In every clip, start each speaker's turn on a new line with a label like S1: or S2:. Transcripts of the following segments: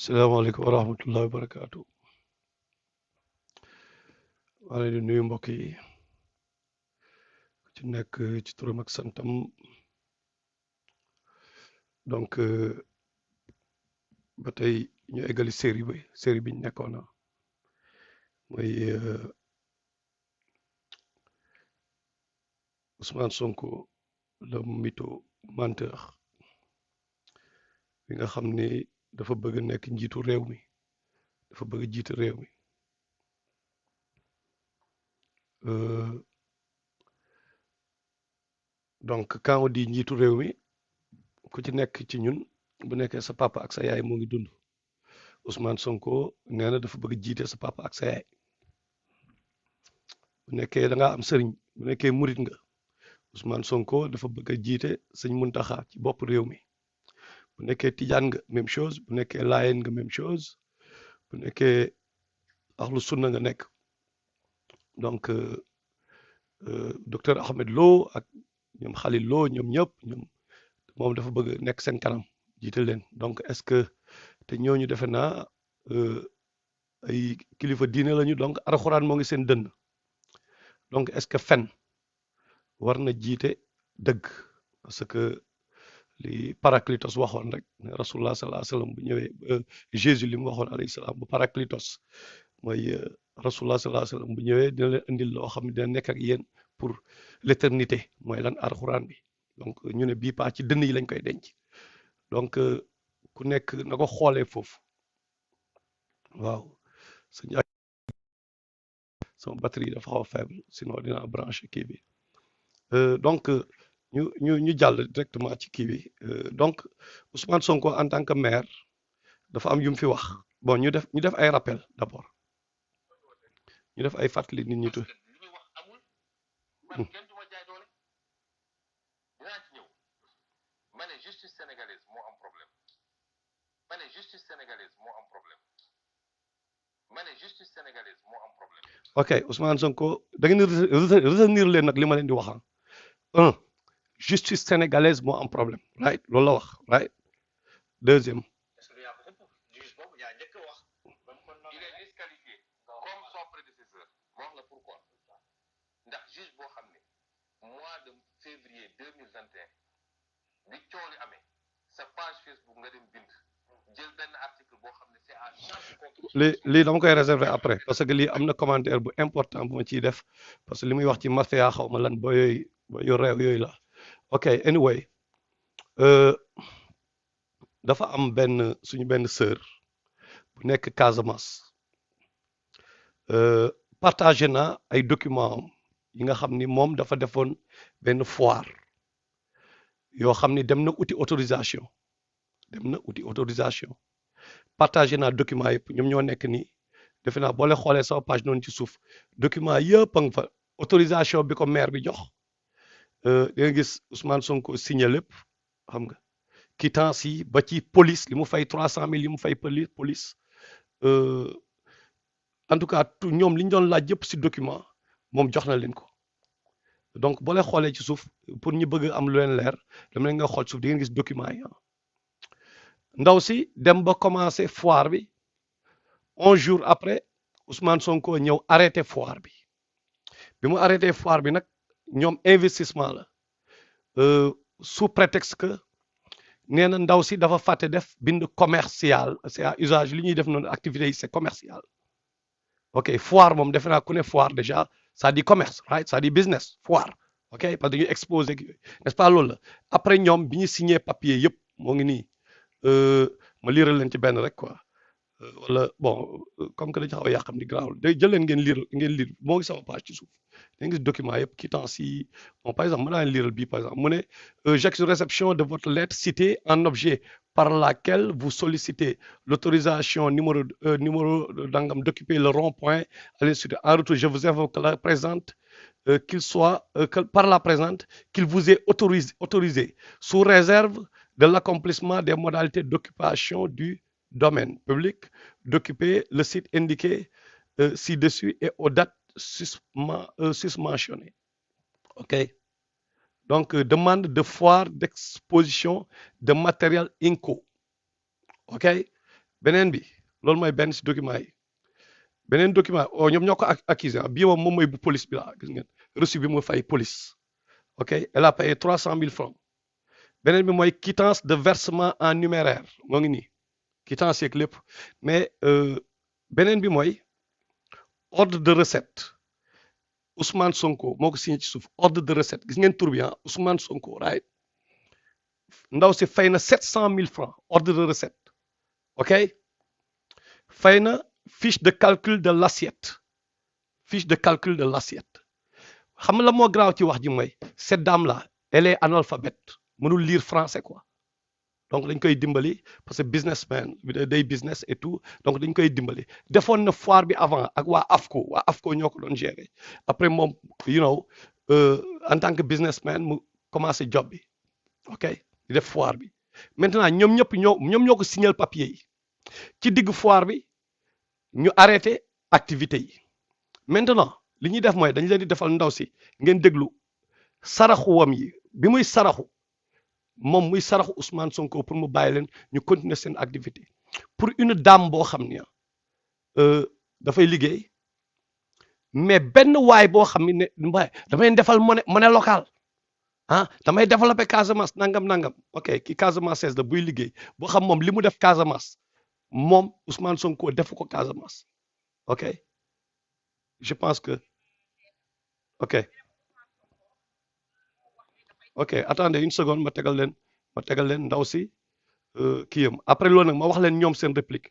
S1: salaamaaleykum wa rahmatullahi wa barakaatu. maa ngi leen di nuyu mbokk yi ku ci nekk ci turam ak santam. donc ba tey ñu eggali série bi ñu nekkoon na mooy Ousmane Sonko le mytho menteur bi nga xam ni dafa bëgg nekk njiitu réew mi dafa bëgg jiite réew mi. donc quand on dit njiitu réew mi ku ci nekk ci ñun bu nekkee sa papa ak sa yaay moo ngi dund Ousmane Sonko nee na dafa bëgg jiite sa papa ak sa yaay. bu nekkee da ngaa am sëriñ bu nekkee murit nga Ousmane Sonko dafa bëgg a jiite sëñ Muntaxa ci bopp réew mi. bu nekkee tijaan nga même chose bu nekkee laayeen nga même chose bu nekkee axlu sunna nga nekk. donc docteur Ahmed Lo ak ñoom Khalil Lo ñoom ñëpp moom dafa bëgg nekk seen kanam jiite leen. donc est-ce que te ñooñu defe naa ay kilifa diine lañu donc alxuraan moo ngi seen dënn. donc est-ce que fen war na jiite dëgg parce que li Paraclitos waxoon rek rasulullah sallallahu alayhi wa sallam bu ñëwee Jésus li mu waxoon alayhi salaam bu Paraclitos mooy rasulullah sallallahu alayhi wa sallam bu ñëwee dina leen indil loo xam ne dina nekk ak yéen pour l'éternité mooy lan alxuraan bi. donc ñu ne bii paa ci dënn yi lañ koy denc. donc ku nekk na ko xoolee foofu. waaw sëñ ak sama batterie dafa xaw a faible sinon dinaa branché kii bi. donc ñu jàll directement ci kii bi. donc Ousmane Sonko en tant que maire dafa am yu mu fi wax bon ñu def ay rappel d'abord ñu def ay fàttali nit ñi tuuti. ok Ousmane Sonko da ngeen retenir leen nag li ma leen di wax un justice sénégalaise moo am problème right loolu la wax right. deuxième
S2: bi coow li amee sa page Facebook nga dem bind jël benn article boo xam ne c'est à charge contre
S1: lii dama koy réserver après parce que lii am na commentaire bu important bu ma ciy def parce que li muy wax ci mafia xaw ma lan ba yu réew yooyu la. ok anyway dafa am suñu benn sœur bu nekk Casamance partagé na ay documents yi nga xam ni moom dafa defoon benn foire yoo xam ni dem na uti autorisation partagé naa document yëpp ñoom ñoo nekk nii defe naa boo leen xoolee sama page noonu ci suuf document yëpp a nga fa autorisation bi ko maire bi jox da nga gis Ousmane Sonko signé lépp xam nga quittance yi ba ci police li mu fay 300 000 yi mu fay police en tout cas ñoom li ñu doon laaj yëpp si document moom jox na leen ko. donc boo leen xoolee ci suuf pour ñu bëgg am lu leen leer dama leen nga xool suuf di ngeen gis document yi ndaw si dem ba commencé foire bi 11 jours après Ousmane Sonko ñëw arrêté foire bi mu arrêté foire bi nag ñoom investissement la sous prétexte que nee na ndaw si dafa fàtte def bind commercial c'est à usage li ñuy def noonu activité yi c'est commercial. ok foire moom defe naa ku ne foire déjà ça dit commerce right ça dit business foire ok parce que dañuy exposé n'est-ce pas loolu la après ñoom bi ñu signé papier yëpp moo ngi nii ma liiral leen ci benn rek quoi wala bon comme que dañu xaw a yàqam ni grawul day jël leen ngeen lire moo ngi sama page ci suuf da nga gis document yëpp quittance yi bon par exemple mën naa leen liiral bii par exemple mu ne j'accuse réception de votre lettre citée en objet par laquelle vous sollicitez l'autorisation numéro d'angam d'occuper le rond-point à l'institut. En retour, je vous invoque la présente par la présente qu'il vous est autorisé sous réserve de l'accomplissement des modalités d'occupation du domaine public d'occuper le site indiqué ci-dessus et aux dates susmentionnées. ok donc demande de foire d'exposition de matériel inco ok beneen bi loolu mooy benn si document yi beneen document ñoom ñoo ko accusé bii moom mooy bu police bi la gis ngeen reçu bi mu fay police ok elle a payé 300 000 francs beneen bi mooy quittance de versement en numéraire moo ngi nii quittance yeeg lépp mais beneen bi mooy ordre de recette Ousmane Sonko moo ko signé ci suuf ordre de recette gis ngeen tur bi Ousmane Sonko right ndaw si fay na 700 000 francs ordre de recette ok fay na fiche de calcul de l'assiette fiche de calcul de l'assiette xam nga la moo graaw ci wax ji mooy cette dame là elle est analphabète mënul lire français quoi donc dañ koy dimbali parce que businessman day business et tout donc dañ koy dimbali defoon na foire bi avant ak waa AFCO ñoo ko doon gérer après moom you know en tant que businessman mu commencé job bi ok di def foire bi maintenant ñoom ñoo ko signal papier yi ci digg foire bi ñu arrêté activité yi maintenant li ñuy def mooy dañ leen di defal ndaw si ngeen déglu saraxu wam yi bi muy saraxu moom muy saraxu Ousmane Sonko pour mu bàyyi leen ñu continuer seen activité pour une dame boo xam ne dafay liggéey mais benn waay boo xam ne damay defal monnaie locale damay développer Casamance nangam ok ki Casamance la buy liggéey boo xam moom li mu def Casamance moom Ousmane Sonko defu ko Casamance ok je pense que ok attendez une seconde ma tegal leen ndaw si kii yam après loolu nag ma wax leen ñoom seen réplique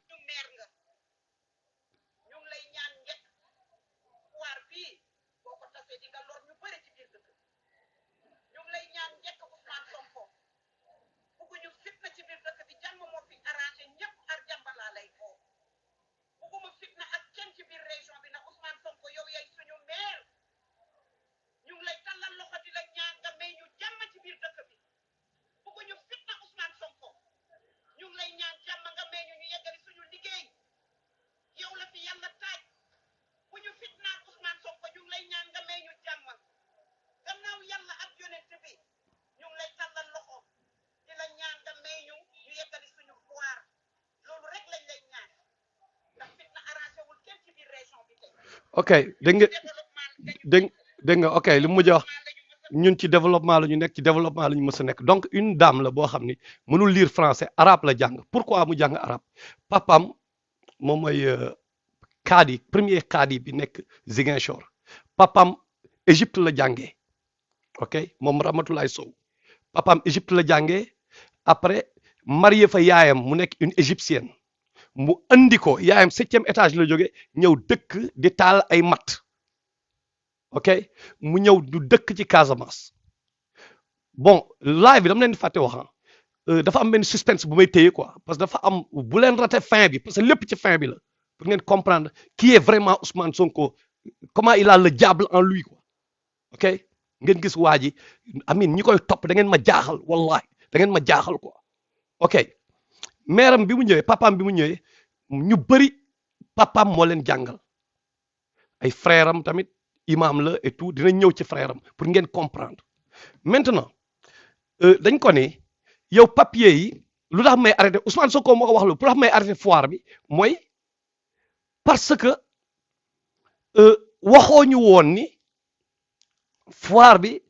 S1: ok dégg nga ok li mu mujj wax ñun ci développement la ñu nekk ci développement la ñu mës a nekk donc une dame la boo xam ni mënul lire français arabe la jàng pourquoi mu jàng arabe papam moom mooy kaadi premier kaadi bi nekk Ziguinchor papam Égypte la jàngee ok moom Ramatoulaye Sow papam Égypte la jàngee après marié fa yaayam mu nekk une égyptienne mu andi ko yaayam 7e étage la jóge ñëw dëkk di taal ay matt ok mu ñëw du dëkk ci Casamance bon live bi dama leen di fàtte wax dafa am benn suspense bu may téye quoi parce que dafa am bu leen raté fin bi parce que lépp ci fin bi la pour ngeen comprendre qui est vraiment Ousmane Sonko comment il a le diable en lui quoi ok ngeen gis waa ji amin ñi koy topp da ngeen ma jaaxal wallahi da ngeen ma jaaxal quoi ok meeram bi mu ñëwee papaam bi mu ñëwee ñu bëri papaam moo leen jàngal ay frère am tamit imam la et tout dina ñëw ci frère am pour ngeen comprendre maintenant dañ ko ne yow papier yi lu tax may arrêté Ousmane Sonko moo ko wax lu pour tax may arrêté foire bi mooy parce que waxoo ñu woon ni foire bi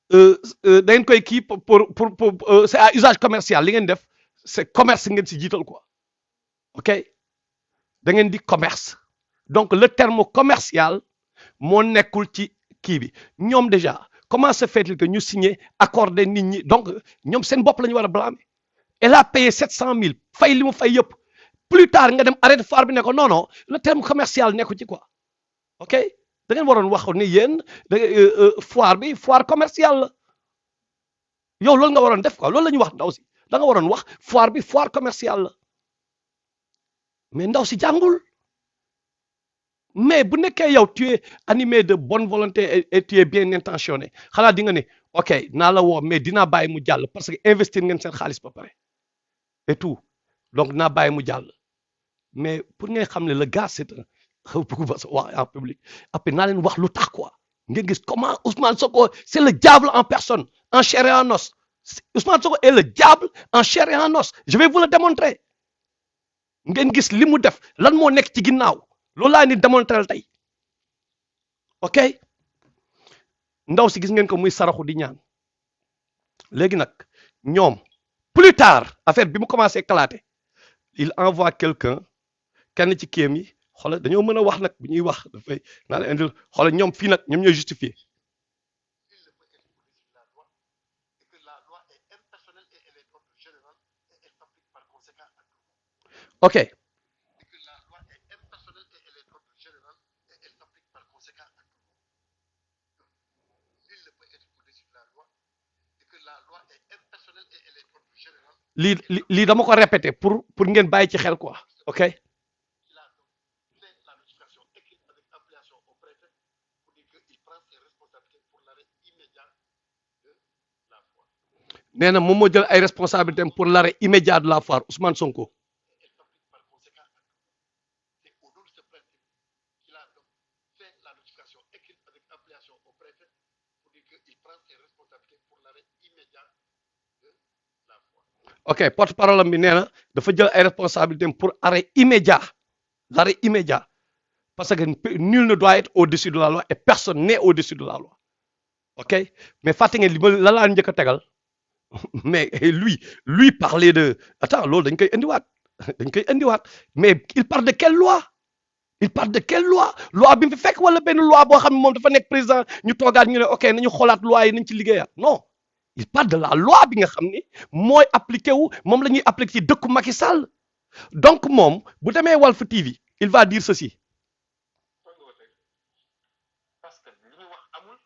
S1: da ngeen koy kii pour c'est à usage commercial li ngeen def c'est commerce ngeen si jiital quoi ok da ngeen di commerce donc le terme commercial moo nekkul ci kii bi ñoom déjà comment se fait-il que ñu signé accordé nit ñi donc ñoom seen bopp la ñu war a blâmer elle a payé 700 000 fay li mu fay yëpp plus tard nga dem arrêté foire bi ne ko non le terme commercial nekku ci quoi ok da ngeen waroon wax ni yéen foire bi foire commerciale la yow loolu nga waroon def quoi loolu la ñuy wax ndaw si da nga waroon wax foire bi foire commerciale la mais ndaw si jàngul mais bu nekkee yow tu es animé de bonne volonté et tu es bien intentionné xanaa di nga ne ok naa la woo mais dinaa bàyyi mu jàll parce que investir ngeen seen xaalis ba pare et tout donc naa bàyyi mu jàll mais pour ngeen xam ne le gars c'est un bëgg ba sa wax en public après naa leen wax lu tax quoi ngeen gis comment Ousmane Sonko c'est le diable en personne, en chair et en os. Ousmane Sonko est le diable en chair et en os. Je vais vous le démontrer. ngeen gis li mu def lan moo nekk ci ginnaaw loolu laa ni démontrer tey ok ndaw si gis ngeen ko muy saraxu di ñaan léegi nag ñoom plus tard affaire bi mu commencé éclater il envoie quelqu'un kenn ci kéem yi xoolal dañoo mën a wax nag bu ñuy wax dafay naa la indil xoolal ñoom fii nag ñoom ñooy justifier ok lii dama ko répéter pour ngeen bàyyi ci xel quoi ok nee na moom moo jël ay responsabilités pour l'arrêt immédiat de la foire Ousmane Sonko ok porte-parole am bi nee na dafa jël ay responsabilités pour l'arrêt immédiat parce que nul ne doit être au-dessus de la loi et personne n'est au-dessus de la loi ok mais fàtte ngeen li ma la laa njëkk a tegal mais lui parler de attends loolu dañ koy indiwaat mais il parle de quelle loi loi bi mu fi fekk wala benn loi boo xam ne moom dafa nekk président ñu toogaat ñu ne ok nañu xoolaat loi yi nañ ci liggéeyaat non il parle de la loi bi nga xam ni mooy appliqué wu moom la ñuy appliqué ci dëkku Macky Sall donc moom bu demee Walf TV il va dire ceci
S2: parce que li ñu wax amul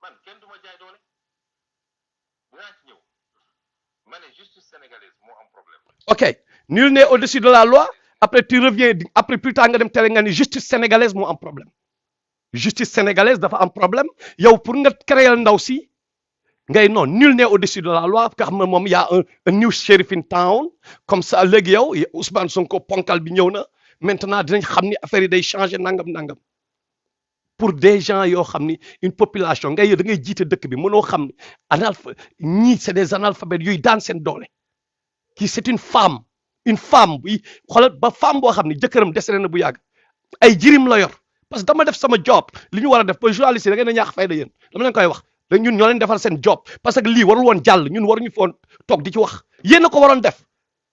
S2: man kenn du ma jaay doole dinaa ci ñëw ma ne justice sénégalaise moo am problème.
S1: ok nul n'est au-dessus de la loi après tu reviens après plus tard nga dem tere nga ni justice sénégalaise moo am problème justice sénégalaise dafa am problème yow pour nga créer ndaw si ngay non nul n'est au-dessus de la loi nga xam ne moom y a un new sheriff in town comme ça léegi yow Ousmane Sonko ponkal bi ñëw na maintenant dinañ xam ni affaire yi day changer nangam pour des gens yoo xam ni une population ngay da ngay jiite dëkk bi mënoo xam ni ñii c'est des analphabètes yuy daan seen doole kii c'est une femme buy xoolal ba femme boo xam ni jëkkëram décédé na bu yàgg ay jirim la yor parce que dama def sama job li ñu war a def ba journaliste yi da ngeen a ñaax fayda yéen dama leen koy wax da ñun ñoo leen defal seen job parce que lii warul woon jàll ñun waruñu foon toog di ci wax yéen a ko waroon def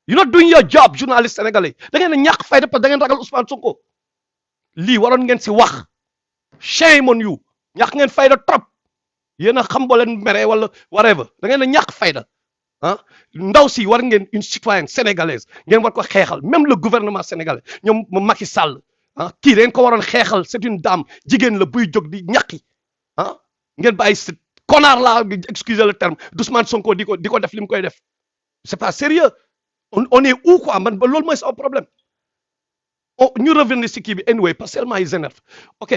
S1: you not doing your job journaliste sénégalais da ngeen a ñaax fayda parce que da ngeen ragal Ousmane Sonko lii waroon ngeen si wax shame on you ñàkk ngeen fayda trop yéen a xam boo leen meree wala whatever da ngeen a ñàkk fayda ah ndaw si war ngeen une citoyenne sénégalaise ngeen war ko xeexal même le gouvernement sénégalais ñoom Macky Sall ah kii da ngeen ko waroon xeexal c'est une dame jigéen la buy jóg di ñàkki ah ngeen bàyyi ce connard là excusez le terme d'Ousmane Sonko di ko def li mu koy def c'est pas sérieux on est où quoi man ba loolu mooy sama problème ñu revenir si kii bi anyway parce que seulement ils énervent ok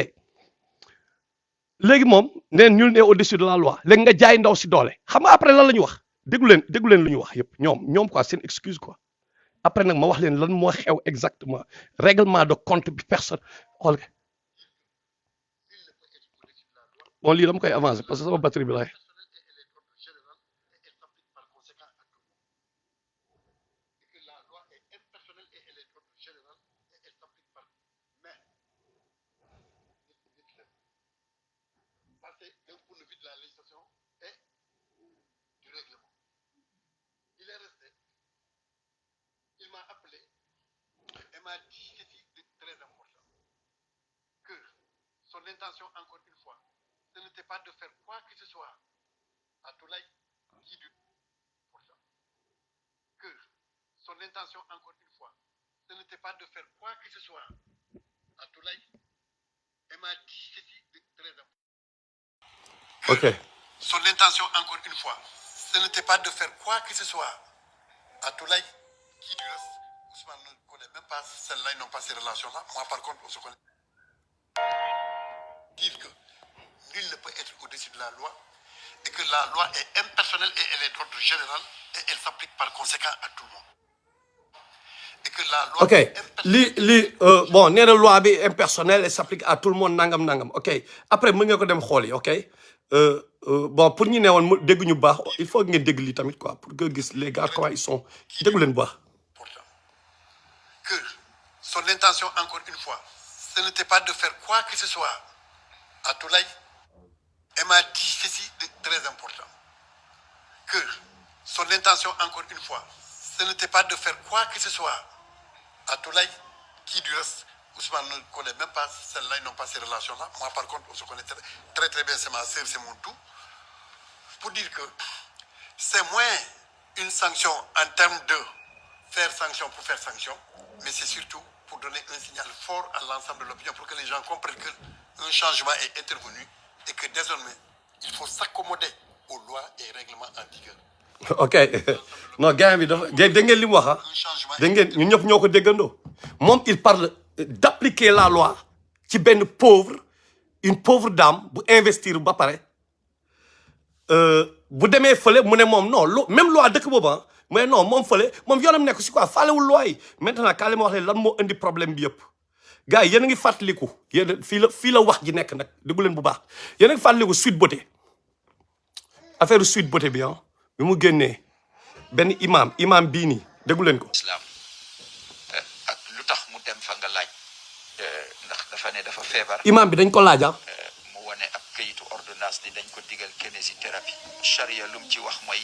S1: léegi moom neen nul n'est au-dessus de la loi léegi nga jaay ndaw si doole xam nga après lan la ñu wax déglu leen lu ñu wax yëpp ñoom quoi seen excuse quoi après nag ma wax leen lan moo xew exactement règlement de compte bi personne xool bon lii dama koy avancer parce que sama batterie bi laay
S2: Son intention, encore une fois, ce n'était pas de faire quoi que ce soit à Toulaye qui du pour ça. Que son intention, encore une fois, ce n'était pas de faire quoi que ce soit à Toulaye. Elle m'a dit ceci de très important.
S1: ok
S2: Son intention, encore une fois, ce n'était pas de faire quoi que ce soit à Toulaye qui du reste. Ousmane ne connaît même pas celle-là, ils n'ont pas ces relations-là. Moi, par contre, on se connaît. Dire que nul ne peut être au-dessus de la loi et que la loi est impersonnelle et elle est d'ordre général et elle s'applique par conséquent à tout le monde. Et que que la loi
S1: ok
S2: est impersonnelle.
S1: bon nee na loi bi impersonnelle et s'applique à tout le monde nangam ok après mën nga ko dem xool yi ok bon pour ñu ne woon dégg ñu baax il faut ngeen dégg lii tamit quoi pour que gis les gars comment ils sont déggu leen bu baax.
S2: Pourtant, que son intention, encore une fois, ce n'était pas de faire quoi que ce soit à Toulaye. Elle m'a dit ceci de très important. Que son intention, encore une fois, ce n'était pas de faire quoi que ce soit à Toulaye, qui du reste, Ousmane ne connaît même pas celle-là, ils n'ont pas ces relations-là. Moi, par contre, on se connaît très très bien, c'est ma sœur, c'est mon tout. Pour dire que c'est moins une sanction en termes de faire sanction pour faire sanction, mais c'est surtout pour donner un signal fort à l'ensemble de l'opinion pour que les gens comprennent qu'un changement est intervenu et que désormais, il faut s'accommoder aux lois et règlements en vigueur.
S1: ok non gars bi dafa dégg ngeen li mu wax ah dégg ngeen ñun ñëpp ñoo ko déggandoo moom il parle d'appliquer la loi ci benn une pauvre dame bu investir ba pare bu demee fële mu ne moom non même loi dëkk boobu ah mais non moom fële moom yoonam nekk si quoi faalewul loi yi maintenant kaa li ma wax leen lan moo indi problème bi yëpp gars yi yéen a ngi fàttaliku yéen fii la wax ji nekk nag déggu leen bu baax yéen a ngi fàttaliku Sweet Beauté affaire Sweet Beauté bi ah bi mu génnee benn imam bii nii déggu leen ko.
S3: islam ak lu tax mu dem fa nga laaj ndax dafa ne dafa feebar.
S1: imam bi dañ ko laaj
S3: mu wane ab kayitu ordonnance ni dañ ko digal kinésithérapie. charia lu mu ci wax mooy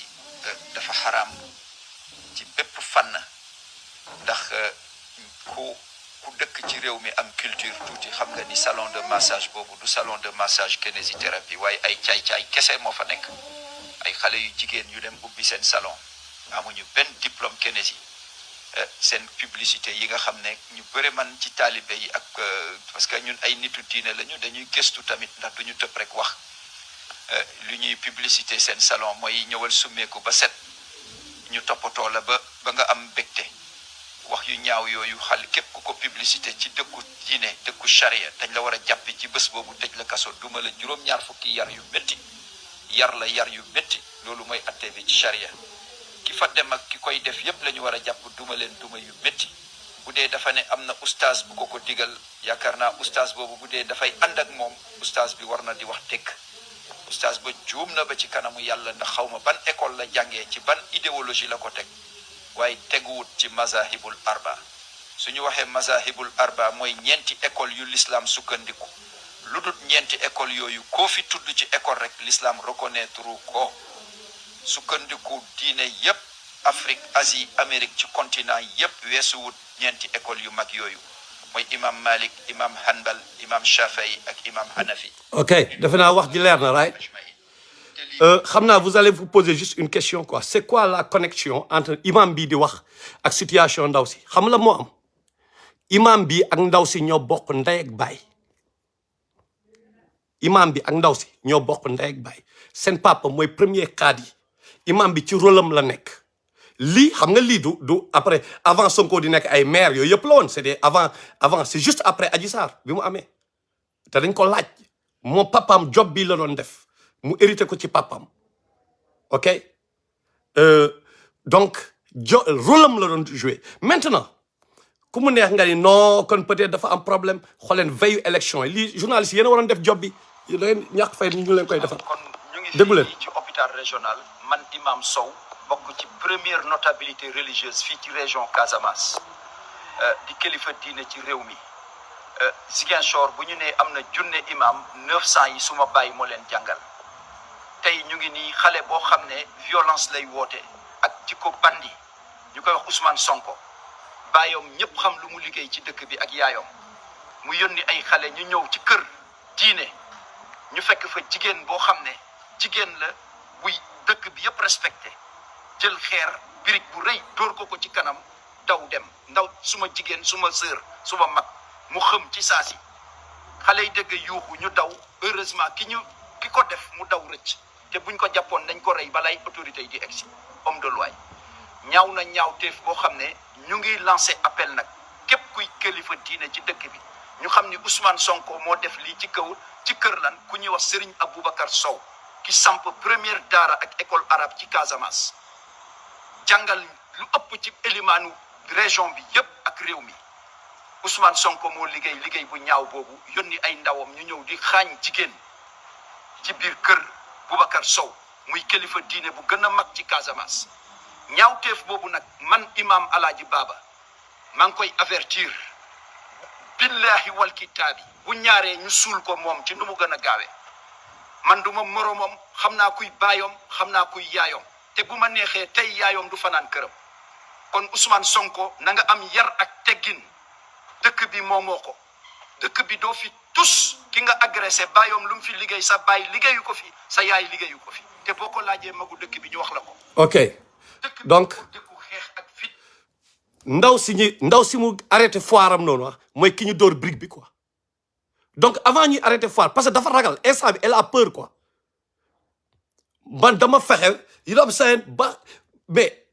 S3: dafa xaraam ci bépp fànn ndax ku dëkk ci réew mi am culture tuuti xam nga ni salon de massage boobu du salon de massage kinésithérapie waaye ay caay-caay kese moo fa nekk. ay xale yu jigéen yu dem ubbi seen salon amuñu benn diplôme kinési seen publicité yi nga xam ne ñu bëri man ci taalibe yi ak parce que ñun ay nitu diine lañu dañuy gëstu tamit ndax duñu tëb rek wax lu ñuy publicité seen salon mooy ñëwal summeeku ba set ñu toppatoo la ba nga am mbégte wax yu ñaaw yooyu xale képp ku ko publicité ci dëkku diine dëkku charia dañ la war a jàpp ci bés boobu tëj la kaso duma la juróom-ñaar fukki yar yu métti yar yu métti loolu mooy atte bi ci charia ki fa dem ak ki koy def yépp la ñu war a jàpp duma leen duma yu métti bu dee dafa ne am na oustaz bu ko digal yaakaar naa oustaz boobu bu dee dafay ànd ak moom oustaz bi war na di wax dëgg oustaz ba juum na ba ci kanamu yàlla ndax xaw ma ban école la jàngee ci ban idéologie la ko teg waaye teguwut ci mazahibul arba suñu waxee mazahibul arba mooy ñeenti école yu l'islam sukkandiku lu dul ñeenti école yooyu koo fi tudd ci école rek l'islam reconnaître ko sukkandiku diine yépp Afrique Asie Amérique ci continent yépp weesuwut ñeenti école yu mag yooyu mooy imam Malik imam Hanbal imam Shafi'i ak imam Hanafi.
S1: ok defe naa wax ji leer na right xam naa vous allez vous poser juste une question quoi c'est quoi la connexion entre imam bi di wax ak situation ndaw si xam la moo am imam bi ak ndaw si ñoo bokk ndey ak baay imam bi ak ndaw si ñoo bokk ndey ak baay seen papa mooy premier kaadi imam bi ci rôle am la nekk lii xam nga lii du après avant Sonko di nekk ay maire yooyu yëpp la woon c'était avant c'est juste après Adji Sarr bi mu amee te dañ ko laaj moom papaam job bi la doon def mu hérité ko ci papaam ok donc rôle am la doon jouer maintenant ku mu neex nga ni non kon peut-être dafa am problème xooleen veille élection yi lii journaliste yéen a waroon def job bi da ngeen ñàkk fay ñu leen koy defal
S3: kon ñu ngi
S1: déggu leen
S3: fii ci hôpital régional man imam Sow bokk ci première notabilité religieuse fii ci région Casamance di kilifa diine ci réew mi Ziguinchor bu ñu nee am na junne imam 900 yi suma bàyyi moo leen jàngal tey ñu ngi nii xale boo xam ne violence lay woote ak jikko bandi ñu koy wax Ousmane Sonko baayom ñëpp xam lu mu liggéey ci dëkk bi ak yaayom mu yónni ay xale ñu ñëw ci kër diine ñu fekk fa jigéen boo xam ne jigéen la buy dëkk bi yëpp respecté jël xeer birig bu rëy dóor ko ci kanam daw dem ndaw suma jigéen suma sœur suma mag mu xëm ci saasi xale yi dëgg yuuxu ñu daw heureusement ki ko def mu daw rëcc te buñ ko jàppoon dañ ko rey balay autorité yi di egsi homme de loi ñaaw na ñaaw teef boo xam ne ñu ngi lancé appel nag képp kuy kilifa diine ci dëkk bi ñu xam ni Ousmane Sonko moo def lii ci kër lan ku ñuy wax Serigne Aboubacar Sow ki samp première daara ak école arabe ci Casamance jàngal lu ëpp ci élimaanu région bi yëpp ak ak réew mi Ousmane Sonko moo liggéey bu ñaaw boobu yónni ay ndawam ñu ñëw di xaañ jigéen ci biir kër Boubacar Sow muy kilifa diine bu gën a mag ci Casamance ñaawteef boobu nag man imam Alaaji Baba maa ngi koy avertir billahi wal kitaabi bu ñaaree ñu suul ko moom ci nu mu gën a gaawee man du ma moromam xam naa kuy baayom xam naa kuy yaayom te bu ma neexee tey yaayom du fanaan këram kon Ousmane Sonko na nga am yar ak teggin dëkk bi moomoo ko dëkk bi doo fi tus ki nga agressé baayom lu mu fi liggéey sa baay liggéeyu ko fi sa yaay liggéeyu ko fi te boo ko laajee magu dëkk bi ñu wax la ko.
S1: ok donc
S3: dëkku xeex ak fit.
S1: ndaw si mu arrêté foire am noonu mooy ki ñu dóor brique bi quoi donc avant ñuy arrêté foire parce que dafa ragal instant bi elle a peur quoi man dama fexe you know what I'm saying ba mais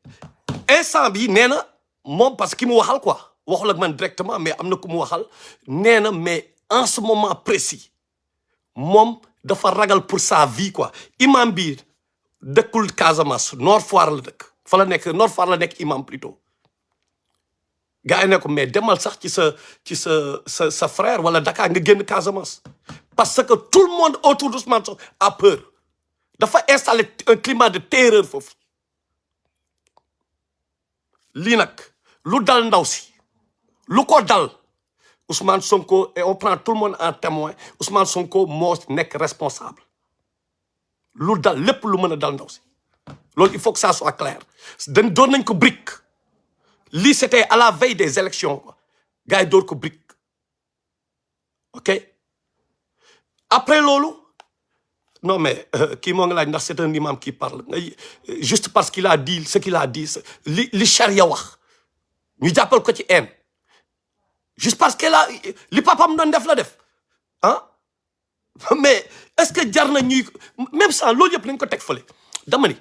S1: instant bi nee na moom parce que ki mu waxal quoi waxul ak man directement mais am na ku mu waxal nee na mais en ce moment précis moom dafa ragal pour sa vie quoi imam bi dëkkul Casamance Nord Foire la dëkk fa la nekk Nord Foire la nekk imam plutôt gars yi ne ko mais demal sax ci sa frère wala Dakar nga génn Casamance parce que tout le monde autour d'Ousmane Sonko a peur dafa installer un climat de terreur foofu lii nag lu dal ndaw si lu ko dal Ousmane Sonko et on prend tout le monde en témoin Ousmane Sonko moo nekk responsable lu dal lépp lu mën a dal ndaw si loolu il faut que ça soit clair doon nañ ko brique lii c'était à la veille des élections quoi gars yi door ko brique ok après loolu non mais kii moo ngi laaj ndax c'est un imam qui parle juste parce qu'il a dit ce qu'il a dit li charia wax ñu jàppal ko ci haine juste parce que là li papam doon def la def ah mais est-ce que jar na ñuy même ça loolu yëpp nañ ko teg fële dama ni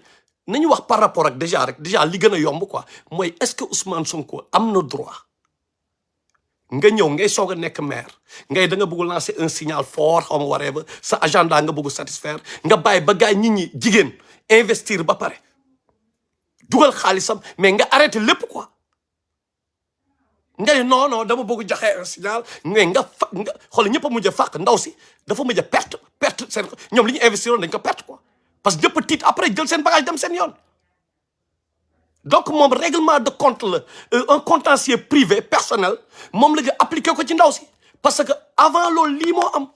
S1: nañu wax par rapport ak déjà li gën a yomb quoi mooy est-ce que Ousmane Sonko am na droit nga ñëw ngay soog a nekk maire ngay da nga bëgg lancer un signal fort xaw ma waree ba sa agenda nga bëgg satisfaire nga bàyyi ba gars nit ñi jigéen investir ba pare dugal xaalisam mais nga arrêté lépp quoi ngay non dama bëgg joxe un signal mais nga xool ñëpp a mujj a fàq ndaw si dafa mujj a perte seen ñoom li ñu investiroon dañ ko perte quoi parce que ñëpp tiit après jël seen bagage dem seen yoon donc moom règlement de compte la un contentieux privé personnel moom la ñu appliqué ko ci ndaw si parce que avant loolu lii moo am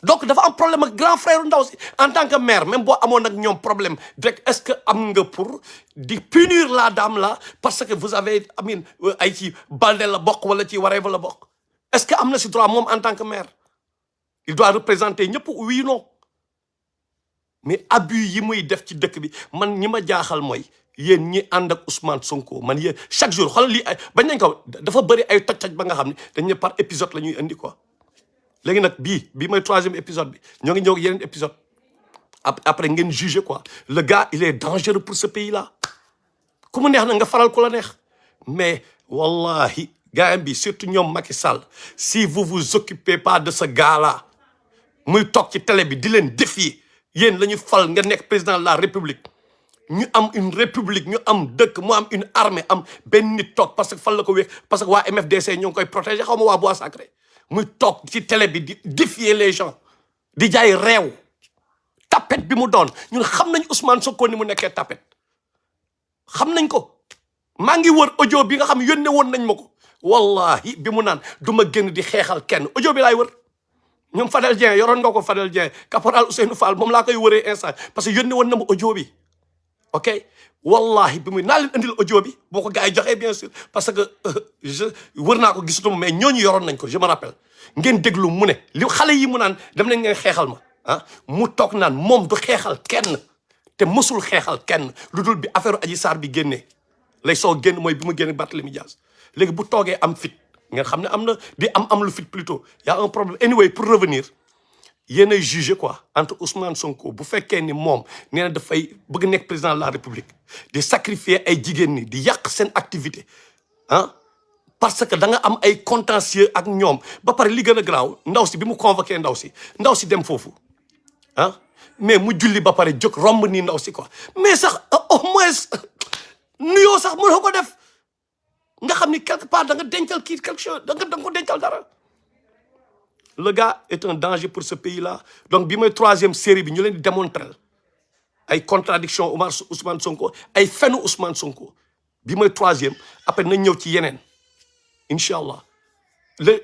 S1: donc dafa am problème ak grand frère ndaw si en tant que maire même boo amoon ak ñoom problème direct est-ce que am nga pour di punir la dame là parce que vous avez ay ci Balde la bokk wala ci Wareva la bokk est-ce que am na si droit moom en tant que maire il doit représenter ñëpp oui non mais abus yi muy def ci dëkk bi man ñi ma jaaxal mooy yéen ñi ànd ak Ousmane Sonko man yéen chaque jour xoolal lii ay bañ nañ ko dafa bëri ay toj-toj ba nga xam ne dañ ne par épisode la ñuy indi quoi léegi nag bii mooy 3e épisode bi ñoo ngi ñëw yeneen épisode après ngeen juger quoi le gars il est dangereux pour ce pays là ku mu neex na nga faral ku la neex mais wallahi gars bi surtout ñoom Macky Sall si vous vous occupez pas de ce gars là muy toog ci télé bi di leen défier yéen la ñu fal nga nekk président de la république ñu am une république ñu am dëkk mu am une armée am benn nit toog parce que fal la ko wéeg parce que waa MFDC ñoo ngi koy protéger xaw ma waa Bois Sacré muy toog ci télé bi di défier les gens di jaay réew tapet bi mu doon ñun xam nañ Ousmane Sonko ni mu nekkee tapet xam nañ ko maa ngi wër audio bi nga xam yónnee woon nañ ma ko wallahi bi mu naan du ma génn di xeexal kenn audio bi laay wër ñoom Fadel Dieng yoroon nga ko Fadel Dieng caporal Ousseynou Fall moom laa koy wëree instant parce que yónnee woon na ma audio bi ok wallahi bi muy naa leen andil audio bi boo ko gars yi joxee bien sûr parce que wër naa ko gisatuma mais ñooñu yoroon nañ ko je me rappelle ngeen déglu mu ne li xale yi mu naan dem nañ ngeen xeexal ma mu toog naan moom du xeexal kenn te mësul xeexal kenn lu dul bi affaire Adji Sarr bi génnee lay soo génn mooy bi mu génne Barthélémy Dias léegi bu toogee am fit ngeen xam ne am na di am lu fit plutôt y a un problème anyway pour revenir yéen ay jugé quoi entre Ousmane Sonko bu fekkee ni moom nee na dafay bëgg nekk président de la République di sacrifier ay jigéen ñi di yàq seen activité parce que da nga am ay contentieux ak ñoom ba pare li gën a garaaw ndaw si bi mu convoqué ndaw si dem foofu mais mu julli ba pare jóg romb nii ndaw si quoi mais sax au moins nuyoo sax mënoo ko def nga xam ni quelque part da nga dencal kii quelque chose da nga ko dencal dara. Le gars est un danger pour ce pays-là. Donc bi mooy 3e série bi ñu leen di démontrer ay contradiction Ousmane Sonko ay fenu Ousmane Sonko bi mooy 3e après nañ ñëw ci yeneen incha allah.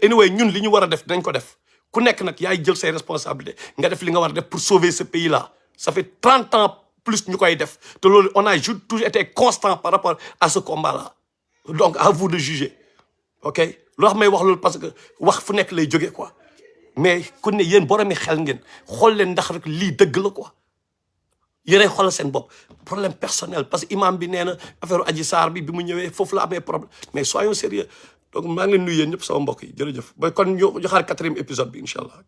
S1: Anyway ñun li ñu war a def dinañ ko def ku nekk nag yaay jël say responsabilités nga def li nga war a def pour sauver ce pays-là. Ça fait 30 ans plus ñu koy def te loolu on a toujours été constant par rapport à ce combat-là. Donc à vous de juger ok loo xam may wax loolu parce que wax fu nekk lay jógee quoi mais ku ne yéen boromi xel ngeen xool leen ndax rek lii dëgg la quoi yéenay xoolal seen bopp problème personnel parce que imam bi nee na affaire Adji Sarr bi mu ñëwee foofu la amee problème mais soyons sérieux donc maa ngi leen nuyu yéen ñëpp sama mbokk yi jërëjëf ba kon ñu xaar 4e épisode bi incha allah.